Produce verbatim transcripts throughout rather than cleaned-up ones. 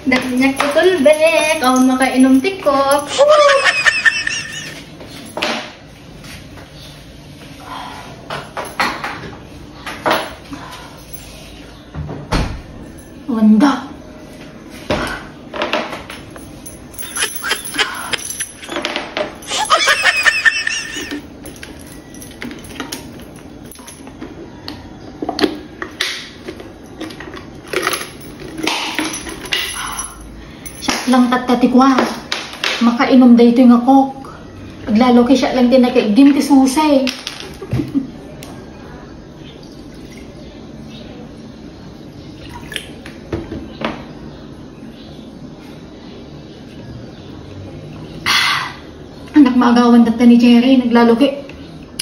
Dagniak itulbek, awan makainom ti Coke. Wanda. Siak lang tatta ti kua. Makainom daytoy nga Coke. Aglalo ket siak lang ti nakaigin ti susi. Anak, maagawan tatta ni Jerry, naglalo ket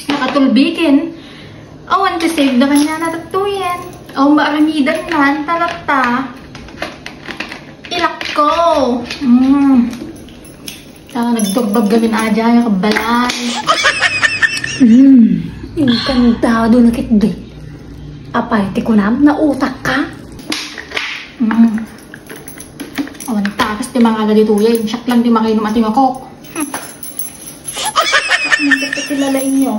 nakatulbiken. Awan ti save da kaniana tattoyen. Awan maaramidan man, talatta. Ilakko. Mm. Ta, nagdurbag gamin aja, ya kabbalan. Mm. Encantado na ketdi. Apay, ti kunam, nautak ka? Mm. Awan takas ti mangala ditoyen. Siak lang ti makainom a ti nga Coke. Nagkakilala inyo.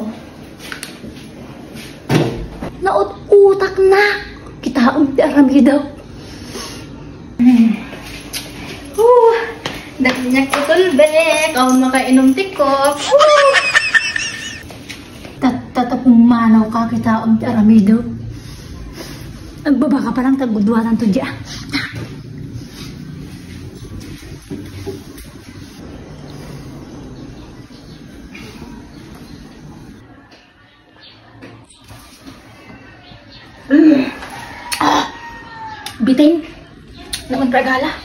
Naut-utak na. Kitaem ti aramidek. Hmm. Huh. Dagniak itulbek. Awan makainom ti Coke. Huh. Tatta ta pumanaw ka, kitaem ti aramidek. Agbaba ka pa lang, tagudwanan to dia. Mm. Ah! Bitin. Naman ragala.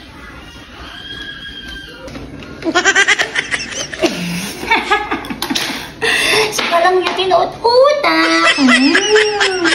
Sa palang niya tinuot-utak. Mm.